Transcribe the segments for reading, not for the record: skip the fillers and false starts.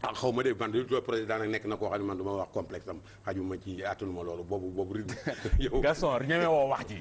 ah xaw ma de man de président nag nekk na koo xam ne man du ma wax complexe am xajuma ci attanuma loolu boobu rythme yow. Gaston ñeme woo wax ji.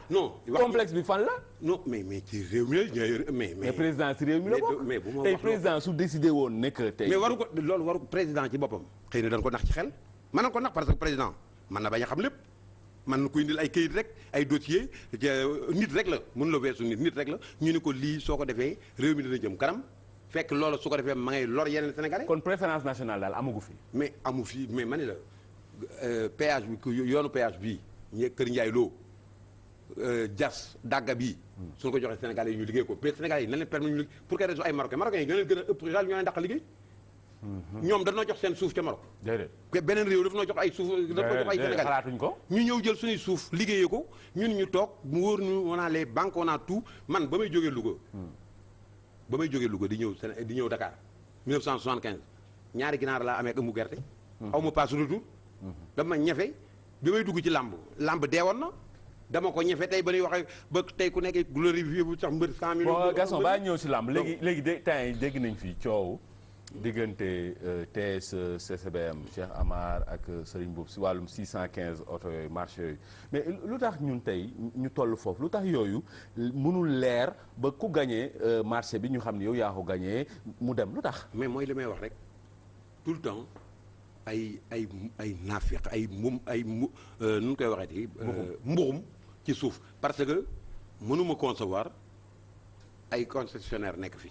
non. complexe bi fan la. non mais ci réew mi la mais président ci réew mi la bokk. mais bu ma tey wax président su décidé woon nekk tey. mais waru ko loolu waru président ci boppam. xëy na dañ ko nax ci xel mën na ko nax parce que président mën na bañ a xam lépp mën na ko indil ay këyit rek ay dossier nit rek la mën la weesu nit rek la ñu ne ko lii soo ko defee réew mi dina jëm kanam. fekk loolu su ko defee ma ngay lor yeneen Sénégalais. kon préférence nationale daal amagu fi. mais amu fi mais ma ne la péage bi yoonu péage bii Kër Ndiaye Lo Diass Dagga bii. suñu ko joxee Sénégalais yi ñu liggéey ko mais Sénégalais yi na leen permettre ñu liggéey pour quelle raison ay Marocains yi gën a ëpp riche ñoo leen dàq liggéey. ñoom dañoo jox seen suuf ca Maroc. déedéet beneen réew daf noo jox ay suuf. dafa jox ay Sénégalais xalaatuñ ko. ñu ñëw jël suñuy suuf liggéeyee ko ñun ñu toog mu wóor ñu on a les banques on a tout man ba may jógee Louga. ba may jógee Louga di ñëw Dakar 1975 ñaari ginaar laa amee ak ëmmu gerte. aw ma passe retour. dama ñefe bi may dugg ci làmb deewoon na dama ko ñefe tey ba ñuy waxee ba tey ku nekk glorifié bu sax mbër 100 millions. bon Gaston baa ñëw si làmb léegi temps yi dégg nañ fi coow diggante TS CCBM Cheikh Amar ak Serigne Boub si wàllum 615 oto yooyu marché yooyu mais lu tax ñun tey ñu toll foofu lu tax yooyu mënul leer ba ku gagné marché bi ñu xam ne yow yaa ko gagné mu dem lu tax. mais mooy li may wax rek tout le temps ay naafiq nu ñu koy waxeeti. mbuxum ci suuf parce que mënuma concevoir ay concessionnaire nekk fi.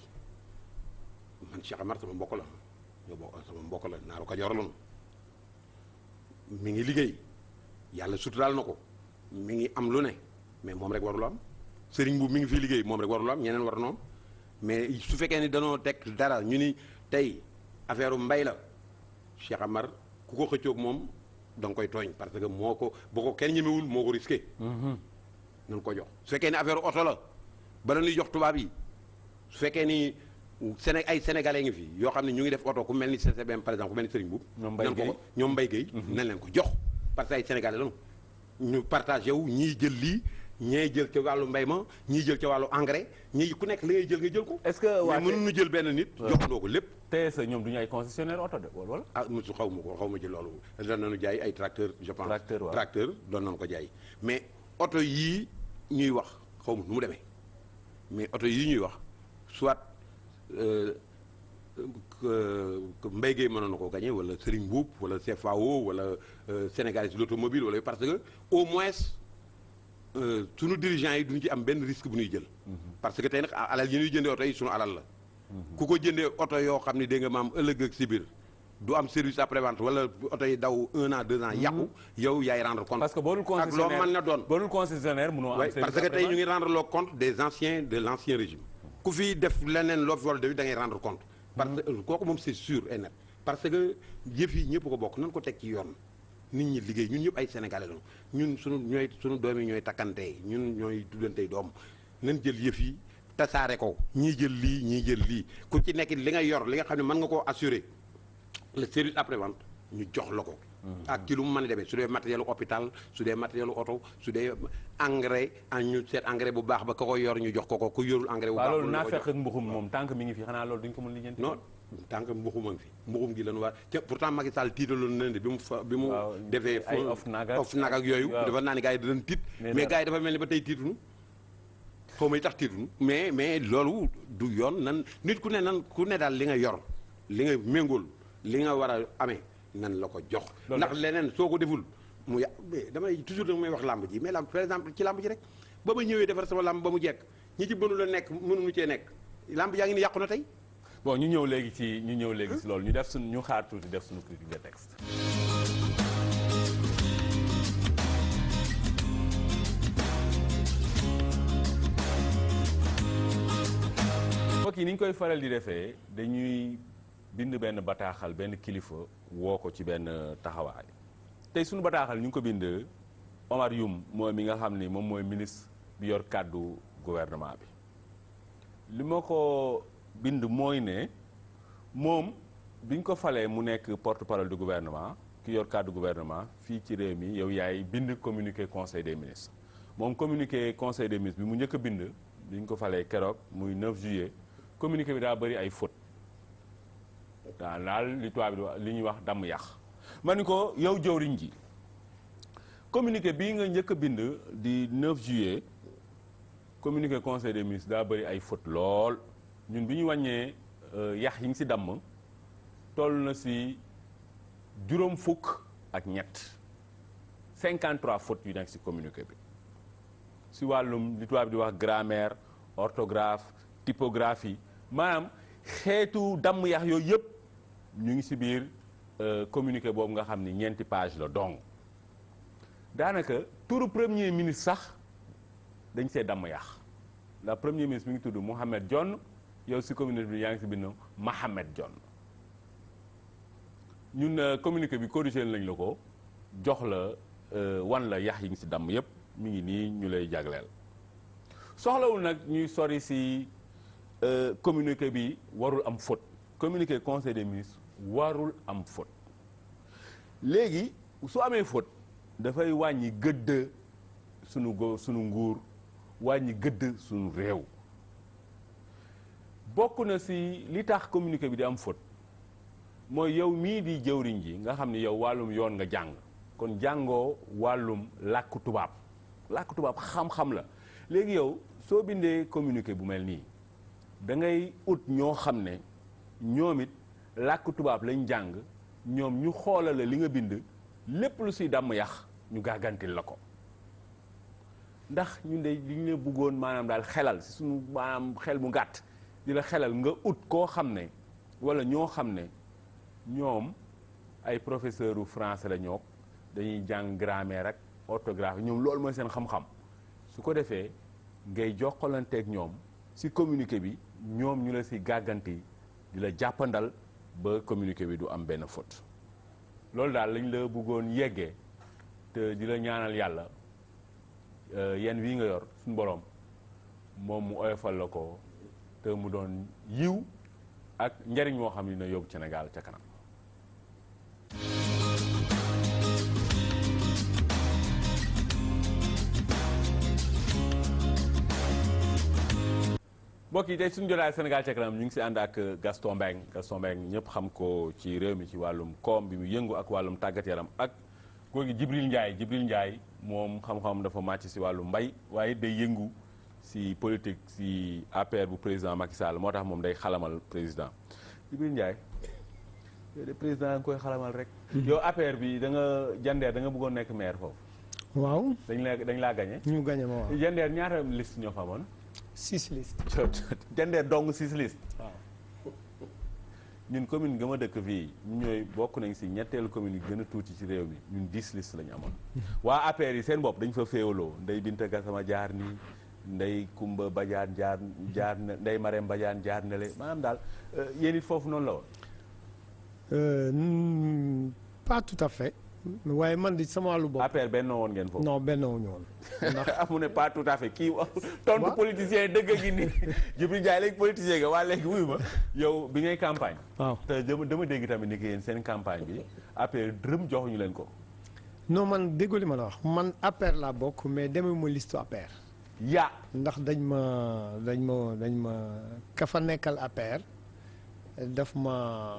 man Cheikh Amar sama mbokk la sama mbokk la naaru Kajoor la mi ngi liggéey yàlla suturaal na ko mi ngi am lu ne mais moom rek warul am Serigne bu mi ngi fii liggéey moom rek warul am ñeneen war noom mais su fekkee ni danoo teg dara ñu ni tey affaire mbay la Cheikh Amar ku ko xëccoog moom da nga koy tooñ parce que moo ko bu ko kenn ñemewul moo ko risqué. nañ ko jox su fekkee ni affaire oto la bala ñuy jox tubaab yi su fekkee ni. ay sénégalais ngi fi yoo xam ne ñu ngi def oto ku mel ni CCBM par exemple ku mel ni Serigne Boub. ñoom Mbaye Guèye nañ leen ko jox parce que ay sénégalais lañu ñu partagé wu ñii jël lii ñee jël ca wàllu mbay ma ñii jël ca wàllu engrais ñii ku nekk li ngay jël nga jël ko. est-ce que waa mais mënuñu jël benn nit. joxandoo ko lépp. TSE ñoom du ñu ay concessionnaire oto de wala. ah mosu xaw ma ci loolu doon nañu jaay ay tracteur je pense. tracteur doon nañu ko jaay mais oto yii ñuy wax xaw ma nu mu demee mais oto yii ñuy wax soit. Mbaye Guèye mënoon na koo gagné wala Serigne Boub wala CFAO wala Sénégalais de l'automobile wala parce que au moins sunu dirigeants yi duñu ci am benn risque bu ñuy jël. parce que tey nag alal yi ñuy jëndee oto yi sunu alal la. ku ko jëndee oto yoo xam ne dégg nga maam ëllëg ak si biir du am service après vente wala oto yi daw 1 an 2 ans yàqu yow yaay rendre compte. parce que boo dul concessionnaire ak loo mën na doon. boo dul concessionnaire mënoo am service parce que tey ñu ngi rendre le compte des anciens de l'ancien régime. ku fi def leneen loo fi war a def da ngay rendre compte. parce que kooku moom c'est sûr et net. parce que yëf yi ñëpp ko bokk nan ko teg ci yoon nit ñi liggéey ñun ñëpp ay sénégalais lañu ñun sunu doom yi ñooy takkantee ñun ñooy tuddantey doom nan jël yëf yi tasaare ko ñii jël lii ñii jël lii ku ci nekk li nga yor li nga xam ne mën nga koo assurer le service après vente ñu jox la ko. ak ci lu mu mën a demee su dee matériel hôpital su dee matériel oto su dee engrais ñu seet engrais bu baax ba ka ko yor ñu jox ko ku yorul engrais bu baax. loolu naa fekk ak mbuxum moom tant que mi ngi fi xanaa loolu duñ ko mën lijjanti. non tant que mbuxum a ngi fi mbuxum gi lan war ca pourtant Macky Sall tiitaloon na ne bi mu defee. ay of nag ak yooyu. dafa naa ne gars yi danañ tiit. mais gars yi dafa mel ni ba tey tiituñu xaw ma tax tiituñu mais loolu du yoon nan nit ku ne daal li nga yor li nga méngool li nga war a amee. nan la ko jox ndax leneen soo ko deful mu damay toujours nag may wax làmb ji mais làmb par exemple ci làmb ji rek ba ma ñëwee defar sama làmb ba mu jekk ñi ci mënu la nekk mënuñu cee nekk làmb yaa ngi ni yàqu na tey. bon ñu ñëw léegi si loolu ñu xaar tuuti def suñu critique de texte. mbokk yi ni ñu koy faral di defee dañuy bind benn bataaxal benn kilifa woo ko ci benn taxawaay tey suñu bataaxal ñu ngi ko bind Omar Youm mooy mi nga xam ni moom mooy ministre bi yor kàddu gouvernement bi li ma ko bind mooy ne moom biñ ko falee mu nekk porte-parole du gouvernement ki yor kàddu gouvernement fii ci réew mi yow yaay bind communiqué conseil des ministres moom communiqué conseil des ministres bi mu njëkk a bind biñ ko falee keroog muy 9 juillet communiqué bi daa bëri ay fautes daal li tubaab bi di wax li ñuy wax damm yàq ma ni ko yow jëwriñ ji communiqué bii nga njëkk a bind di 9 juillet communiqué conseil des ministres daa bëri ay fautes lool ñun bi ñu wàññee yax yi ngi si damm toll na si juróom fukk ak ñett 53 fautes yu nekk si communiqué bi si wàllum li tubaab di wax grammaire orthographe typographie maanaam xeetu damm yax yooyu yëpp ñu ngi si biir communiqué boobu nga xam ni ñeenti page la donc daanaka turu premier ministre sax dañ see damm yax la premier ministre mi ngi tudd Mohamed Dionne yow si communiqué bi yaa ngi si bind Mohamed Dionne ñun communiqué bi corrigé lañ la ko jox la wan la yax yi ngi si damm yëpp mi ngi nii ñu lay jagleel soxlawul nag ñuy sori si communiqué bi warul am faute communiqué conseil des ministres warul am faute léegi su amee faute dafay wàññi gëdd sunu nguur wàññi gëdd sunu réew bokk na si li tax communiqué bi di am faute mooy yow mii di jëwriñ ji nga xam ni yow wàllum yoon nga jàng kon jàngoo wàllum làkku tubaab xam-xam la léegi yow soo bindee communiqué bu mel nii da ngay ut ñoo xam ne ñoom it làkku tubaab lañ jàng ñoom ñu xoolal la li nga bind lépp lu siy damm yax ñu gàggantil la ko ndax ñun de li ñu la bëggoon maanaam daal xelal si suñu maanaam xel mu gàtt di la xelal nga ut koo xam ne walla ñoo xam ne ñoom ay professeur u français la ñoo dañuy jàng grammaire ak orthographe ñoom loolu mooy seen xam-xam su ko defee ngay jokkalanteeg ñoom si communiqué bi ñoom ñu la si gàgganti di la jàppandal ba communiqué bi du am benn faute loolu daal lañ la bëggoon yeggee te di la ñaanal yàlla yenn wii nga yor suñu borom moom mu oyofal la ko te mu doon yiw ak njariñ moo xam ne dina yóbbu Sénégal ca kanam. mbokk yi tey suñu jotaay Sénégal ca kanam ñu ngi si ànd ak Gaston Mbengue ñëpp xam ko ci réew mi ci wàllum koom bi mu yëngu ak wàllum tàggat yaram ak góor gi Djibril Ndiaye moom xam-xam dafa màcc si wàllu mbay waaye day yëngu si politique si APR bu président Macky Sall moo tax moom day xalamal président Djibril Ndiaye yow de président nga koy xalamal rek. yow APR bi da nga jandeer da nga bëggoon nekk maire foofu. waaw dañ laa gagné. ñu gagné ma waaw. jandeer ñaata liste ñoo fa amoon. 6 listes. jandeer dong 6 listes. waaw. ñun commune nga ma dëkk fii ñu ñooy bokk nañ si ñetteelu commune yi gën a tuuti ci réew mi ñun 10 listes la ñu amoon. waa APR yi seen bopp dañ fa féewaloo Ndeye Binta Gassama jaar nii Ndeye Kumba Badiane jaar na Ndeye Marème Badiane jaar na le maanaam daal yéen it foofu noonu la woon. pas tout à fait. waaye man di sama wàllu bopp. APR benn woon ngeen foofu. non benn wuñu woon. ndax amu ne pas tout à fait kii wax tontu politicien dëgg gi nii Djibril Ndiaye léegi politicien nga waa léegi wuyu ma yow bi ngay campagne. waaw te dama dégg tamit ni que yéen seen campagne bi APR dërëm joxuñu leen ko. non man déggoo li ma la wax man APR laa bokk mais demewuma liste APR. yaa ndax dañ ma ka fa nekkal APR daf ma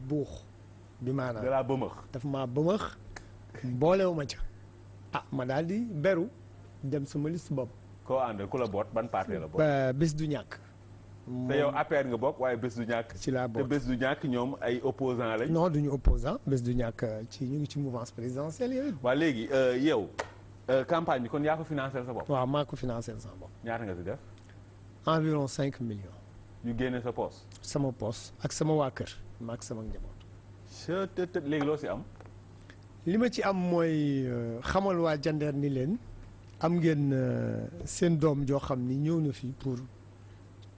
buux. bi maanaam da laa bëmëx. daf maa bëmëx boolewuma ca ma daal di beru dem sama liste bopp. koo ànd ku la boot ban parti la boot. bés du ñàkk. te yow APR nga bokk waaye bés du ñàkk. ci laa bokk te bés du ñàkk ñoom ay opposants lañ. non duñu opposant bés du ñàkk ñu ngi ci mouvance présidentielle yooyu. waa léegi yow campagne bi kon yaa ko financé sa bopp. waaw maa ko financé sa bopp. ñaata nga si def. environ 5 millions. ñu génne sa poste. sama poste ak sama waa kër ma ak sama njaboot. léegi loo si am. li ma ci am mooy xamal waa jandeer ni leen am ngeen seen doom joo xam ni ñëw na fii pour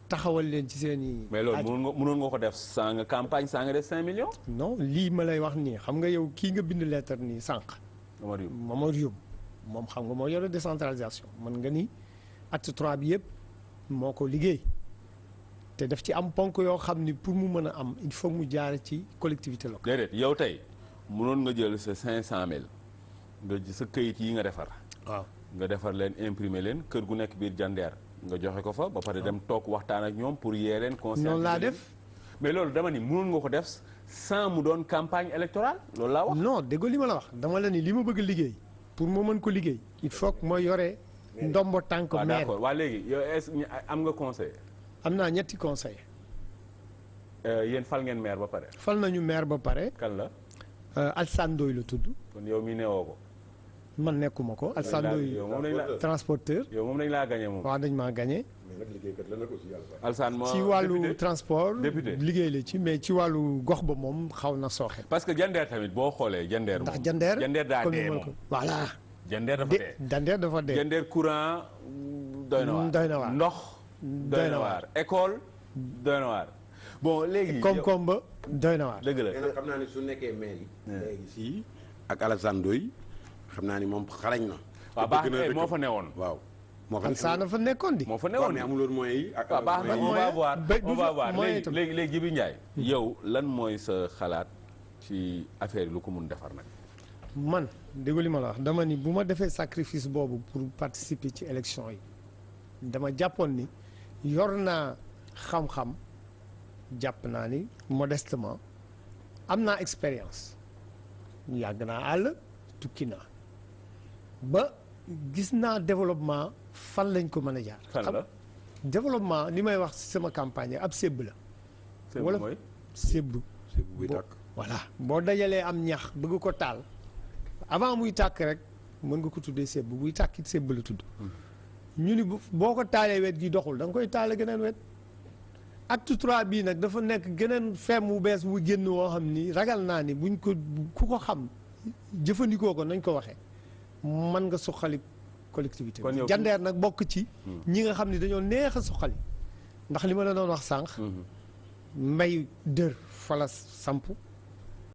taxawal leen ci seen i. mais loolu mënoon nga ko def saa nga campagne saa nga def 5 millions. non lii ma lay wax nii xam nga yow kii nga bind lettre nii sànq. Mamadou Youm moom xam nga moo yore décentralisation mën nga ni acte 3 bi yëpp moo ko liggéey. te daf ci am ponk yoo xam ni pour mu mën a am il faut mu jaar ci collectivité locale. déedéet yow tey mënoon nga jël sa 500000 nga sa këyit yi nga defar. waaw nga defar leen imprimer leen kër gu nekk biir jandeer nga joxe ko fa ba pare dem toog waxtaan ak ñoom pour yee leen. noonu laa def. mais loolu dama ni mënoon nga ko def sans mu doon campagne électorale loolu laa wax. non déggoo li ma la wax dama la ni li ma bëgg liggéey pour ma mën ko liggéey il faut que ma yore ndombo tànk maire. d'accord waa léegi yow est-ce am nga conseil. am naa ñetti conseil yéen fal ngeen maire ba pare. fal nañu maire ba pare. kan la. Alassane Ndoye la tudd. kon yow mi newoo ko. man nekkuma ko Alassane Ndoye transporteur. yow moom dañ laa gagné moom. waaw dañ maa gagné. mais nag liggéeykat la nag aussi Alassane moo ci wàllu transport. député liggéey la ci mais ci wàllu gox ba moom xaw na sooxe. parce que jandeer tamit boo xoolee jandeer moom. ndax jandeer daa dee moom. voilà. jandeer dafa dee. jandeer dafa dee. jandeer courant doy na waar. doy na waar ndox. doy na waar école doy na waar. bon léegi koom-koom ba doy na waar. dëgg la mais nag xam naa ne su nekkee maire yi. léegi si ak Alassane Ndoye xam naa ni moom xarañ na. waaw baax na moo fa newoon. waaw moo fa Alassane fa nekkoon di. moo fa newoon mais amuloon moyens yi. ak waaw baax na on va voir moyen léegi Djibi Ndiaye. yow lan mooy sa xalaat ci affaire yi lu ko mun defar nag. man dégg li ma la wax dama ni bu ma defee sacrifice boobu pour participer ci élection yi dama jàppoon ni yor naa xam-xam jàpp naa ni modestement am naa expérience yàgg naa àll tukki naa ba gis naa développement fan lañ ko mën a jaar. fan la développement li may wax ci sama campagne ab sébb la. wala mooy sébb. buy tàkk. voilà boo dajalee am ñax bëgg ko taal avant muy tàkk rek mën nga ko tuddee sébb buy tàkkit sébb la tudd. ñu ni boo ko taalee wet gi doxul da nga koy taale geneen wet. acte 3 bii nag dafa nekk geneen feem wu bees wu génn woo xam ni ragal naa ni buñ ko ku ko xam jëfandikoo ko nañ ko waxee mën nga suqali collectivité bi. jandeer nag bokk ci. ñi nga xam ni dañoo neex a suqali ndax li ma la doon wax sànq. mbay dër fa la samp